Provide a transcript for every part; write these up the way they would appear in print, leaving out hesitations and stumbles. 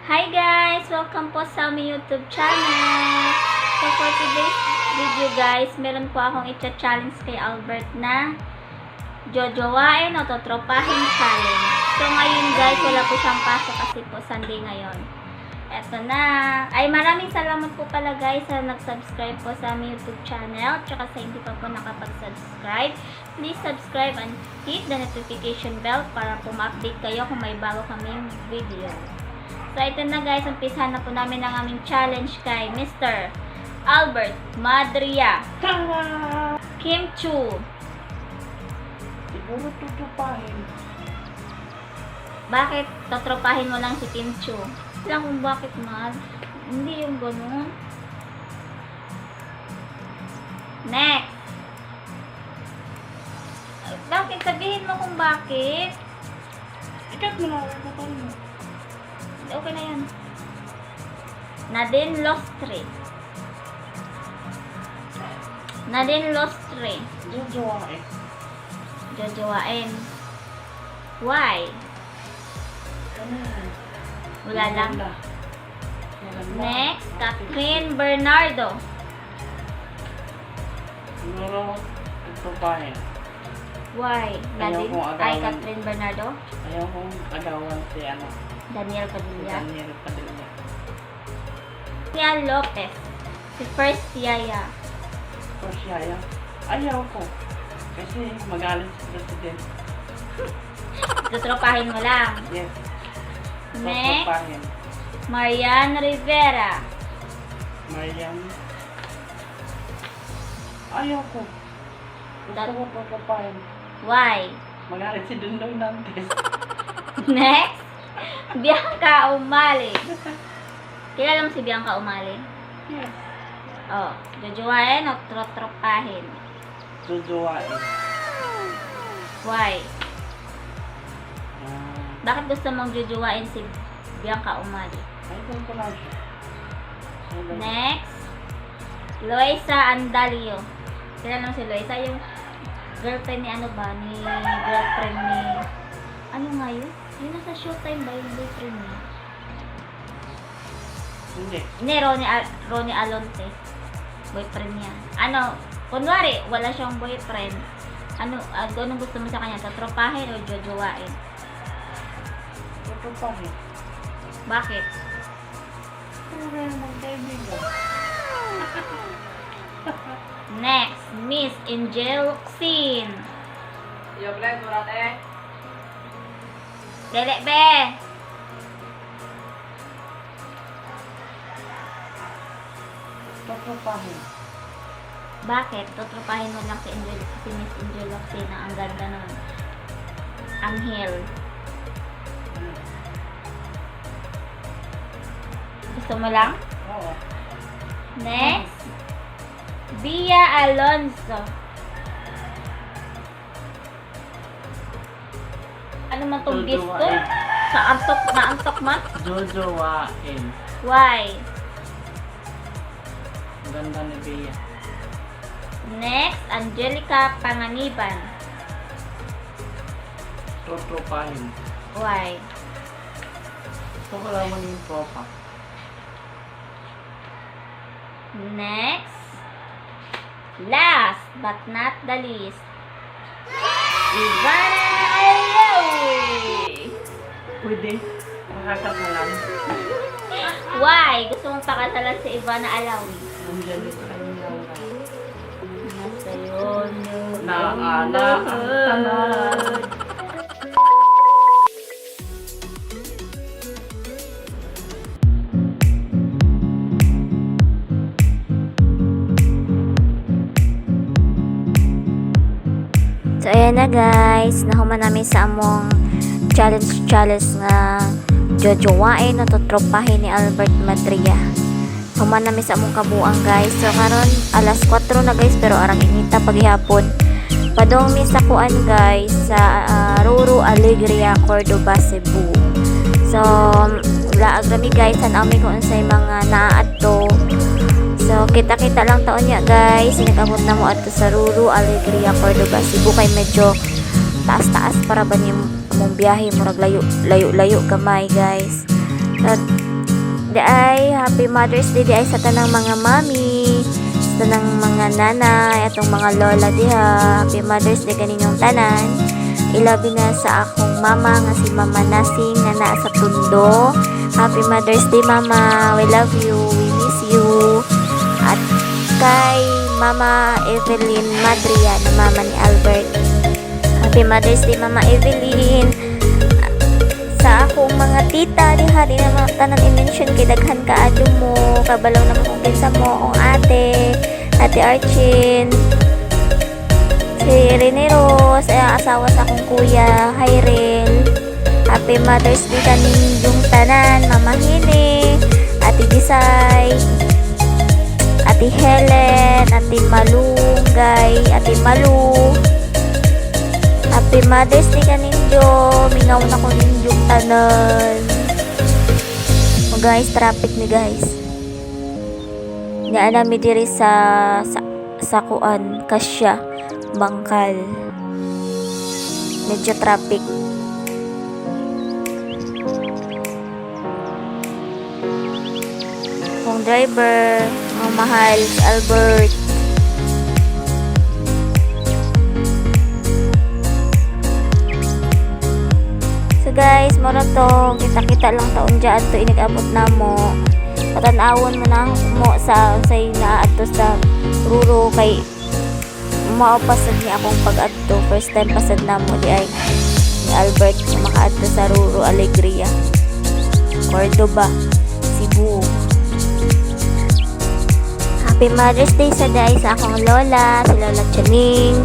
Hi guys! Welcome po sa aming YouTube channel! So for today's video guys, meron po akong i-challenge kay Albert na jojowain o totropahin challenge. So ngayon guys, wala po siyang pasok kasi po Sunday ngayon. Eto na. Ay, maraming salamat po pala guys sa nag-subscribe po sa aming YouTube channel. Tsaka sa hindi pa po nakapag-subscribe, please subscribe and hit the notification bell para po ma-update kayo kung may bago kaming video. So, ito na guys, umpisahan na po namin ang aming challenge kay Mr. Albert Madria. Tara! Kim Chu. Siguro tutupahin. Bakit totropahin mo lang si Kim Chu? Lang kung bakit, mahal. Hindi yung ganun. Next. Bakit? Sabihin mo kung bakit. Ikat mo na ako putol mo. Okay na yan. Nadine Lostre. Nadine Lostre. Jojowain. Jojowain. Why? Ganun. Wala lang. Maganda. Maganda. Next, Catherine Bernardo. Siguro tutupahin. Why? Ayaw Nadine? kong Ay, agawan. Catherine Bernardo? Ayaw kong agawan si ano, Daniel si Padilla. Daniel Padilla. Tia Lopez. Si First Yaya. O siya, ayaw. Ayaw ko. Kasi magalit si President. Tutropahin mo lang. Yes. Next, Tutupahin. Marian Rivera. Mariam. Ayaw ko. Gusto ko tutupahin. Why? Magalit si Dundoy Nantes. Next, Bianca Umali. Kilala mo si Bianca Umali? Yes. Oh, jojowain o trotropahin? Jojowain. Why? Ah. Bakit gusto mong jojowain si Bianca Umali? Idol ko lang siya. Idol. Next, Loisa Andalio. Kilala mo si Loisa? Yung girlfriend ni ano ba? Ni girlfriend ni... Ano nga yun? Yung nasa Showtime ba yung boyfriend niya? Hindi. Hindi, Ronnie, Ronnie Alonte. Boyfriend niya. Ano, kunwari, wala siyang boyfriend. Ano, anong gusto mo sa kanya? Tatropahin o jojowain? Tutupahin. Bakit? Puro naman kaibigan. Next, Miss Angel Locsin. Yo, Glenn, murate eh. Dele, be! Tutupahin. Bakit? Totropahin mo lang si, Angel, si Miss Angel Locsin. Ang ganda nun. Anghel. Ano? Gusto mo lang? Oo. Next, Bia Alonso. Ano man tong gift to? Jojowain. Sa antok, naantok man? Jojowain. Why? Ang ganda ni Bea. Next, Angelica Panganiban. Tutupahin. Why? Gusto ko lang maging tropa. Next, last but not the least, Ivana Alawi. Pwede. Makakasalan. Why? Gusto mong pakasalan si Ivana Alawi? Angelica Laura. Nasa yun yung Naala ang tanan. So, ayan na guys. Nahuman namin sa among challenge challenge nga jojowain o totropahin ni Albert Madria. Human namin sa among kabuang guys. So, karon alas 4 na guys, pero arang inita paghihapon. Padong mi sa kuan guys sa Ruru Alegria, Cordoba, Cebu. So, laag rami guys, tan-aw mi kung unsay mga naa adto. So, kita-kita lang taon niya guys. Nag-abot na mo adto sa Ruru Alegria, Cordoba, Cebu kay medyo taas-taas para ba ni among biyahe, murag layo layo layo gamay guys. So, Di ay, Happy Mother's Day di ay sa tanang mga mami, sa tanang mga nanay, atong mga lola diha. Happy Mother's Day kaninyong tanan. Ilabi na sa akong mama nga si Mama Nasing nga naa sa Tondo. Happy Mother's Day, Mama. We love you. We miss you. At kay Mama Evelyn Madria na mama ni Albert. Happy Mother's Day, Mama Evelyn. Sa akong mga tita diha, di na mga tanan i-mention kay daghan kaayo mo, kabalaw naman kung kinsa mo. Akong ate, Ate Archin, si Rene Rose ay ang asawa sa akong kuya Hyrel. Happy Mother's Day kaninyong tanan. Mama Hini, Ate Disay, Ate Helen, Ate Malunggay, Ate Malu. Happy Mother's Day kaninyo. Mingaw na ko ninyong tanan. Oh guys, traffic ni guys. Naa nami diri sa kuan, Kasya, Bangkal. Medyo traffic. Kong driver, ang mahal, si Albert. So guys, mora to, kita-kita lang taon dyan to inigabot na mo. Patanawon mo na mo sa unsay naa adto sa Ruro kay mao pasad ni akong pag-adto. First time pasad na mo di ay ni Albert nga makaadto sa Ruro Alegria, Cordoba, Cebu. Happy Mother's Day sa day sa akong lola, si Lola Chaning,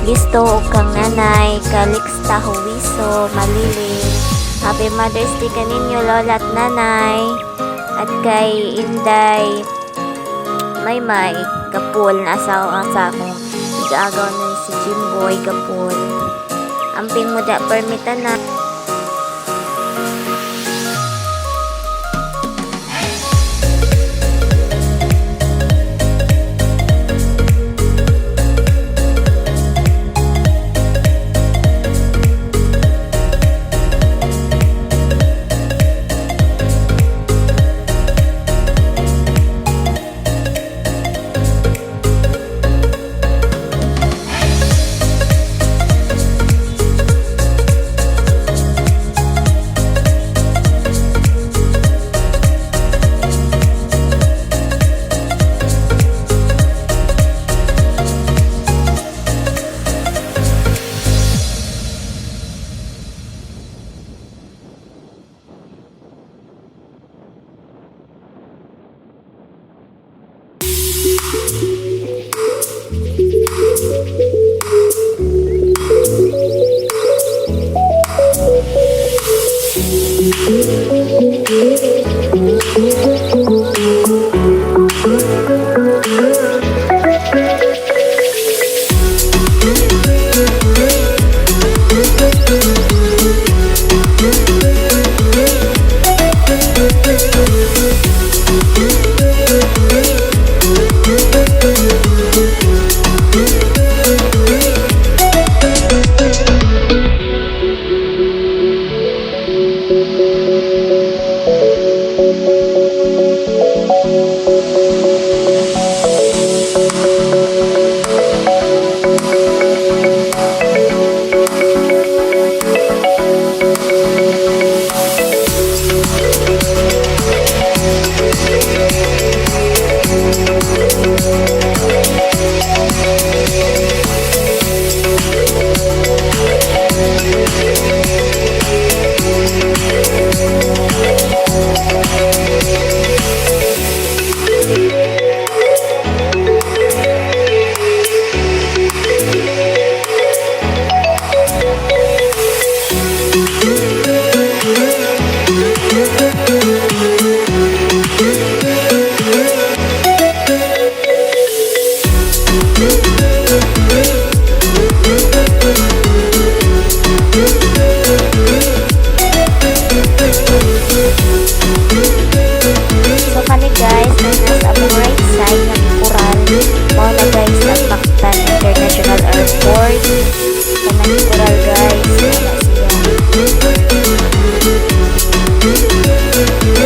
Gisto ug kang nanay, Calixta Huwiso, Maliling. Happy Mother's Day kaninyo, lola at nanay. At kay Inday Maymay Gapul na asawa sa akong nag-aagaw na si Jimboy Gapul. Amping mo da permita na. So kani guys, na nasa among right side nga kural, mao na guys ang Mactan International Airport. Kanang kural guys, mao na siya.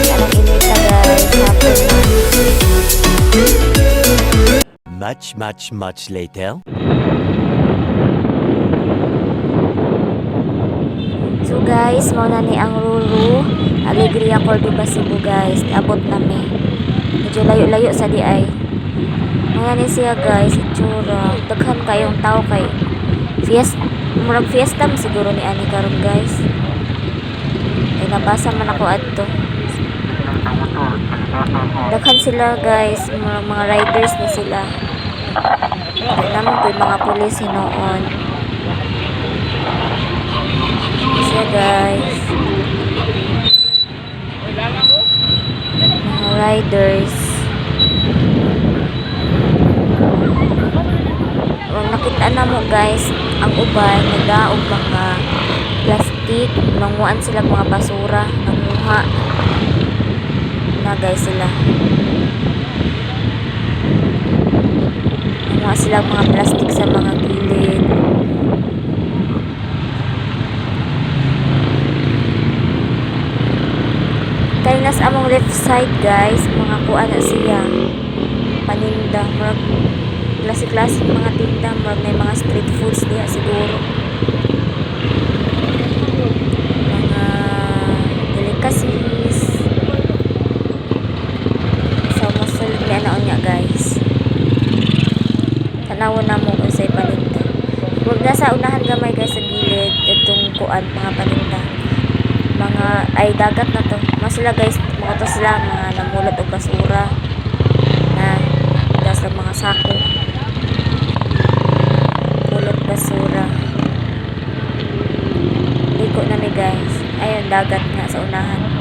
Kanang inita guys. Much, much, much later. So guys, mao na ni ang Ruru Alegria Cordoba Cebu, guys. Niabot na mi. Medyo layo-layo sa di ay. Mao na ni siya, guys, itsura. Daghan kayong tao kay fiesta, murag fiesta man siguro ni ani karon, guys. Ay, nabasa man ako adto. Daghan sila, guys, mga riders ni sila. Kaya naman po yung mga pulis hinuon. Siya, guys. Mga riders. Ang nakita na mo, guys, ang uban nagaog mga plastic, manguan sila mga basura, nanguha na, guys, sila. Nanguha sila mga plastic sa mga gilid. Kay nasa among left side, guys, mga kuan na siya. Paninda, murag klase-klase mga tinda, murag may mga street foods diha siguro. Mga delicacies. So, musulod mi ana unya, guys. Tanawon na mo kung sa'y paninda. Murag nasa unahan gamay, guys, sa gilid, itong kuan, mga paninda, mga ay dagat na to. Mga sila, guys, mga to sila mga namulot og basura na das ng mga sako. Pulot basura. Liko na mi, guys. Ayun, dagat nga sa unahan.